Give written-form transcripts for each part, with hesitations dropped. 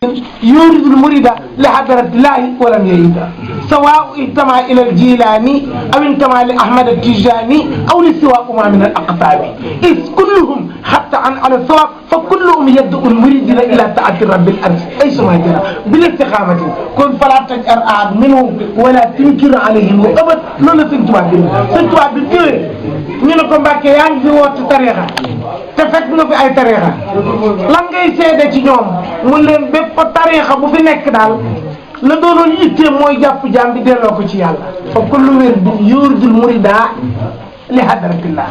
يورد المريد لحضرة الله ولم يريد سواء انتمى إلى الجيلاني أو انتمى لأحمد التجاني أو لسواهما من الأقطاب إذ كلهم حتى على الصواب فكلهم يدعو المريدين إلى تعدي رب الأرض أي سمع جرى بالاستقامة كن فلا تجأر أحد منهم ولا تنكر عليهم وأبد لولا سنتوا بالدين منكم باكي يانجي وقت تاريخا تفكنا في أي تاريخا لنجي سيدة جنوم مولين bépp tariixa bu fi nekk daal la doonoon ittee mooy jàpp jaam bi delloo ko ci yàlla fa kullu wirdin yuridul murida li hadratillah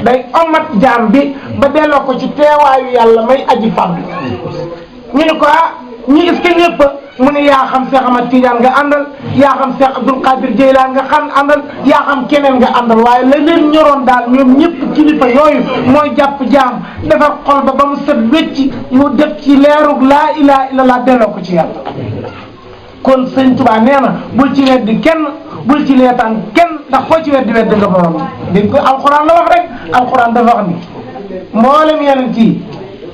day omat jaam bi ba delloo ko ci teewaayu yàlla may aji fàddu ñu ne ko ñi est-ce que ñëpp mu ne yaa xam Cheikh Ahmad Tidiane nga àndal yaa xam Cheikh Abdoul Qadir Jeylaan nga xam àndal yaa xam keneen nga àndal waaye la leen ñoroon daal ñoom ñëpp kilifa yooyu mooy jàpp jaam defar xol ba mu set wecci mu def ci leerug laa ilaha illallah delloo ko ci yàlla kon sëñ Tuubaa nee na bul ci weddi kenn bul ci leetaan kenn ndax koo ci weddi nga borom dégg ko alxuraan la wax rek alxuraan dafa wax ni mboolem yeneen ci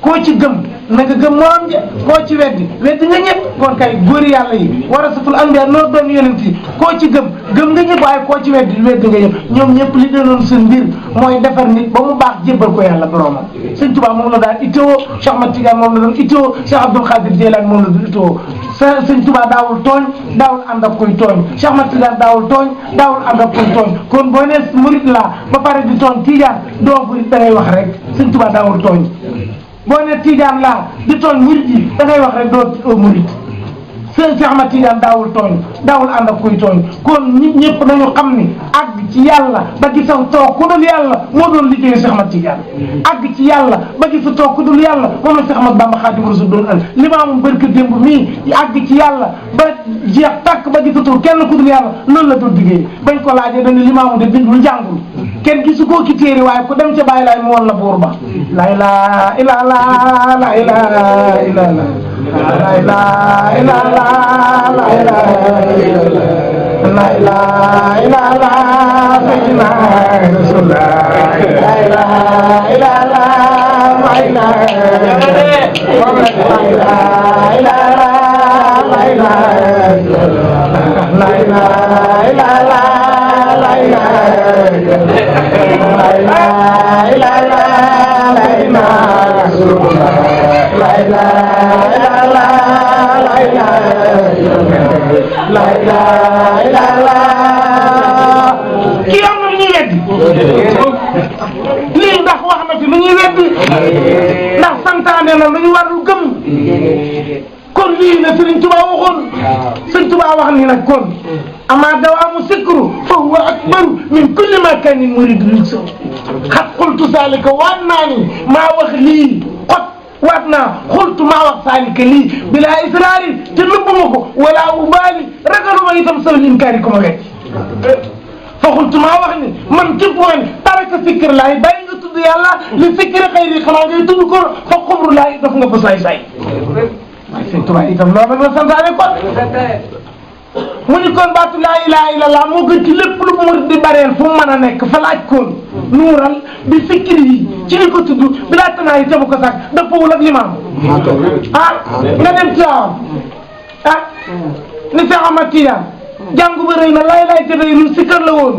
koo ci gëm na nga gëm moom ja koo ci weddi nga ñëpp kon kay góori yàlla yi warasatul anbiya noo doon yonent yi koo ci gëm nga ñëpp waaye koo ci weddi nga ñëpp ñoom ñëpp li doonoon seen mbir mooy defar nit ba mu baax jébbal ko yàlla boromam sëñ Tuubaa moom la daan itteewoo Cheikh Ahmad Tidiane moom la doon itteewoo Cheikh Abdoul Qadir Jeylaan moom la doon itteewoo sëñ Tuubaa daawul tooñ daawul ànd ak koy tooñ Cheikh Ahmad Tidiane daawul tooñ daawul ànd ak koy tooñ kon boo nee murid laa ba pare di tooñ Tidiane doo murid da ngay wax rek sëñ Tuubaa daawul tooñ boo ne Tidiane laa di tooñ murid yi da ngay wax rek doo murid Cheikh Ahmad Tidiane daawul tooñ daawul ànd ak kuy tooñ kon nit ñëpp nañu xam ni àgg ci yàlla ba gisaw toog ku dul yàlla moo doon liggéeyu Cheikh Ahmad Tidiane àgg ci yàlla ba gisa toog ku dul yàlla moom la Cheikh Ahmad Bamba Xaadimu Rasuul doon al limaamu barke démb mii àgg ci yàlla ba jeex tàkk ba gisatul kenn ku dul yàlla loolu la doon liggéey bañ ko laajee dañu limaamu de bindul jàngul kenn gisu koo ki téere waaye ku dem ca bàyyi laay mu woon la buur ba la ilaha illallah la ilaha illallah la ilaha illallah la ilaha illallah la ilaha illallah sayyidina rasulullah la ilaha illallah la ilaha illallah la ilaha illallah kii am na lu ñuy weddi lii ndax wax na ci lu ñuy weddi ndax santaane na lu ñu warul gëm kon lii la Sëriñ Tuubaa waxoon Sëriñ Tuubaa wax ni nag kon ama dawaamu sikru fa huwa akbaru min kulli ma kaani muridu yuksa xat qultu zalika waat naa ni maa wax lii xot waat naa xultu maa wax zalika lii bila israari te nëbbuma ko wala ubaali ragaluma itam sawil inkaari ko ma wetti fa xultu maa wax ni man képp woon taraka fikr laay bàyyi nga tudd yàlla li fikri xayri xanaa ngay tudd ko fa xumru laay daf nga ba saay-saay waaye Sëñ Tuubaa itam loolu la santaane kon mu ni kon baatu laa ilaha illallah moo gën ci lépp lu murid di bareel fu mu mën a nekk fa laaj koon nuural bi fikri yi ci li ko tudd bi laa tanaa yi tabu ko sax dëppawul ak limaam nga dem Tiwaawan ni Cheikh Ahmad Tidiane jàngu ba rëy na laay laay te rëy lu sikkar la woon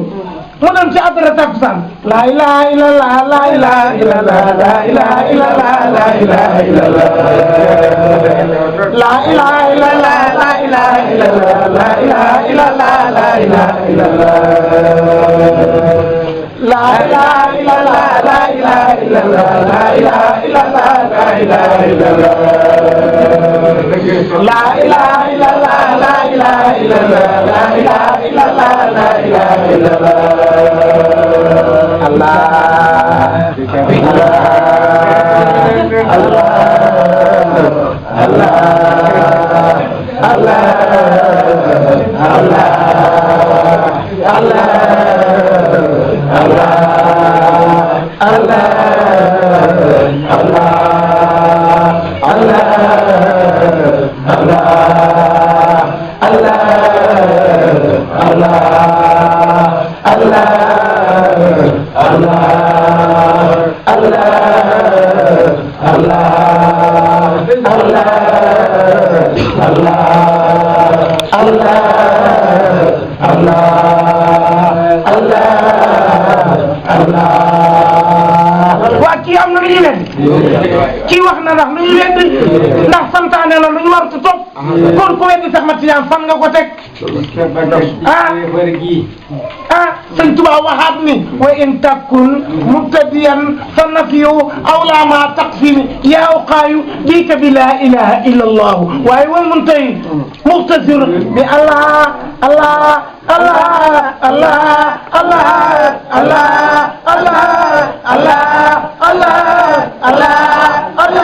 mu dem ci adara takkusaan laa ilaha illallah laa ilaha illallah laa ilaha illallah laa ilaha illallah laa ilaha illallah laa ilaha illallah laa ilaha illallah laa ilaha illallah laa ilaha illallah laa ilaha illallah laa ilaha illallah laa ilaha illallah laa ilaha illallah laa ilaha illallah laa ilaha illallah laa ilaha illallah Allah Allah Allah Allah Allah Allah Allah kii wax na ndax lu ñu weddi ndax santaane la lu ñu war a topp kon ku weddi sax ma tiyaan fan nga ko teg sëñ Tuubaa waxaat ni wa in takun mubtadiyan fa nafiyu awla ma taqsim yaa uqaayu jiita bi laa ilaha illa allah waaye wal muntahi muqtasir bi allah allah Allah Allah Allah Allah Allah Allah Allah Allah Allah